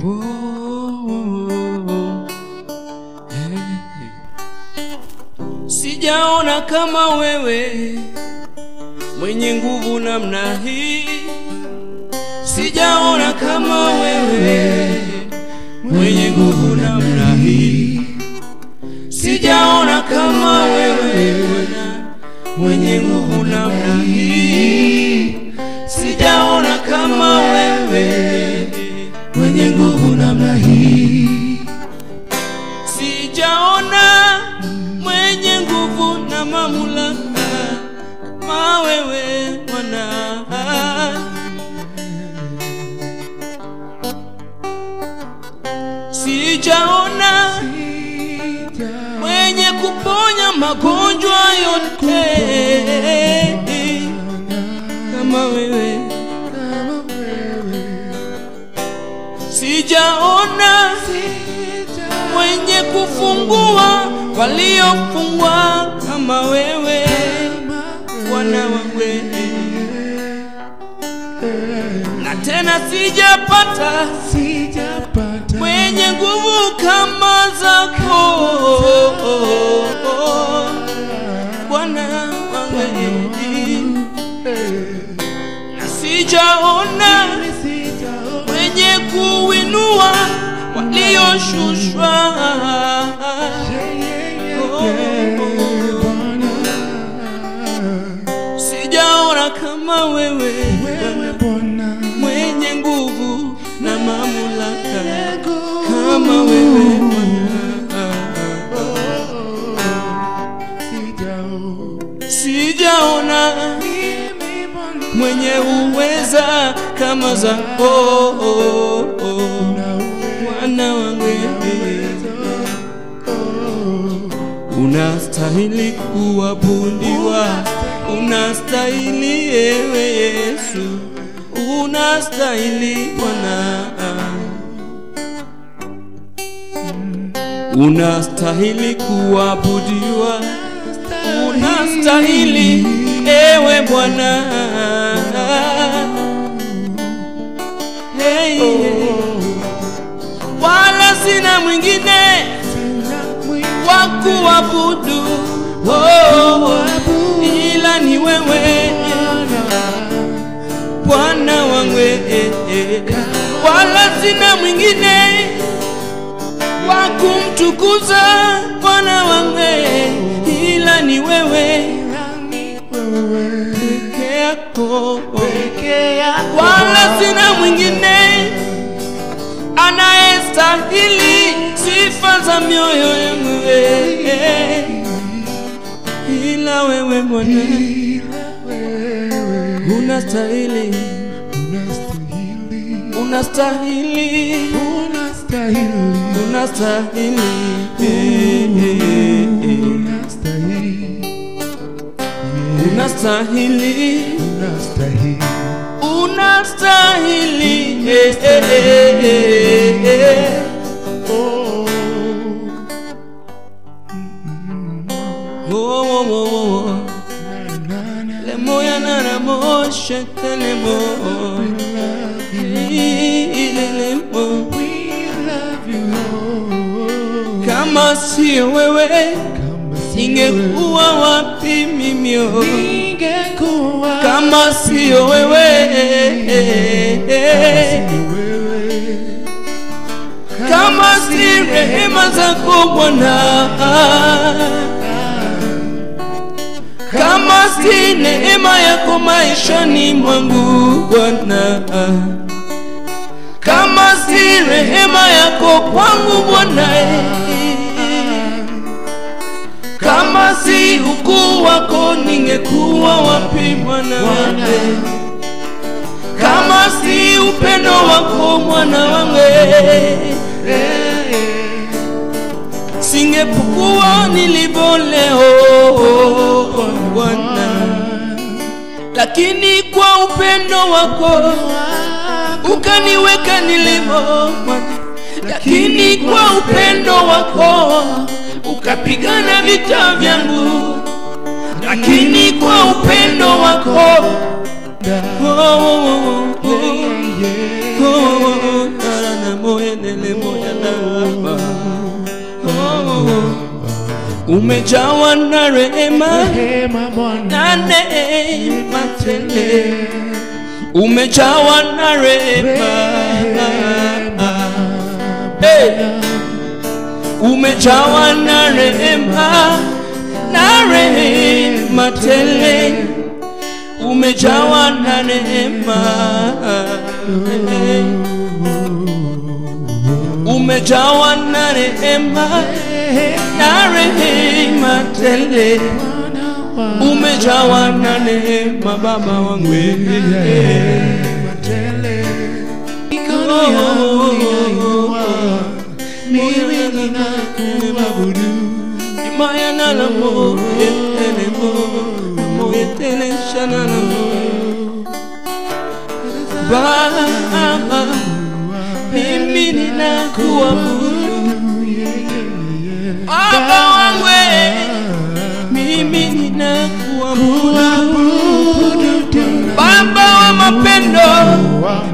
Oh, hey. Sijaona kama wewe mwenye nguvu namna hii, sijaona kama wewe mwenye nguvu namna hii, sijaona kama wewe mwenye nguvu namna hii, sijaona kama wewe mwenye nguvu namna hii, sijaona mwenye nguvu na mamlaka kama wewe Bwana. Sijaona mwenye kuponya magonjwa yote kama wewe. Sijaona mwenye kufungua waliofungwa kama wewe Bwana wangu. Na tena sijapata mwenye nguvu kama zako Bwana wangu. Na sijaona mwenye kuinua walioshushwa. Sijaona kama wewe Bwana mwenye nguvu na mamlaka kama wewe Bwana. Sijaona mwenye uweza kama zako Bwana wangu. Unastahili kuabudiwa, unastahili ewe Yesu, unastahili Bwana, unastahili kuabudiwa, unastahili ewe Bwana. Hey, wala sina mwingine wa kuabudu, oh, ila ni wewe Bwana wangu. Wala sina mwingine wa kumtukuza Bwana wangu, ila ni wewe peke yako. Wala sina mwingine anayestahili sifa za mioyo yangu, ila wewe Bwana. Unastahili, unastahili, unastahili, unastahili, unastahili. Oh, oh, oh, oh. Lemo ya nana mo shetelemo. Lemo. Kama sio wewe ningekuwa wapi mimi? Kama sio wewe, kama si rehema zako Bwana, kama si neema yako maishani mwangu Bwana, kama si rehema yako kwangu Bwana, kama si ukuu wako ningekuwa wapi Bwana wangu? Kama si upendo wako Mwana wangu, singepukua nilivyo leo Bwana. Lakini kwa upendo wako ukaniweka nilivyo Bwana. Lakini kwa upendo wako ukapigana vita vyangu. Lakini kwa upendo wako oh, oh, oh, oh, oh, oh, oh, Umejawa na rehema na neema tele. Umejawa na rehema. Hey. Umejawa na rehema na rehema tele. Umejawa na neema. Hey. Umejawa na rehema na rehema tele. Umejawa na neema Baba wangu. Mikono yangu ninainua, mimi ninakuabudu. Imaya na la mo yetele mo, mo yetele shana na mo. Baba, mimi ninakuabudu. Baba wangu, mimi ninakuabudu. Baba wa mapendo,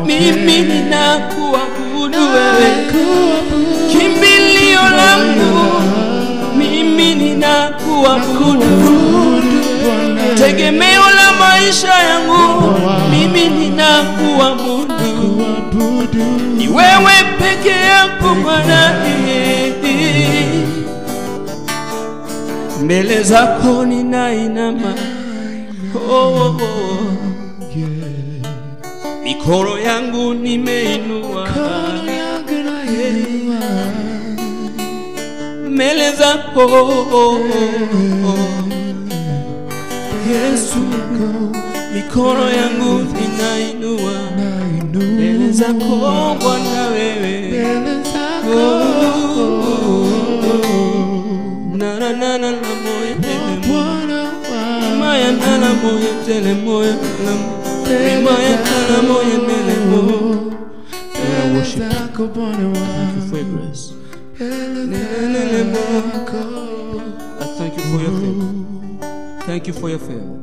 mimi ninakuabudu wewe. Kimbilio langu, mimi ninakuabudu. Tegemeo la maisha yangu, mimi ninakuabudu. Ni wewe peke yako Bwana. Mbele zako ninainama. Oh, oh, oh. Mikono yangu nimeinua. Mbele zako Yesu, mikono yangu ninainua. Mbele zako Bwana wewe. Na na na na moyo maya na na moyo tele moyo na maya na moyo nele mo. I worship you. Thank you for your grace. I thank you for your favor. Thank you for your favor.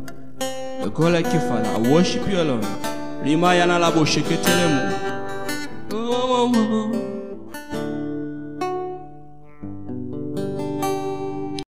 The God like you, Father, I worship you alone. Rimaya na labo sheketelemo. Oh, oh, oh.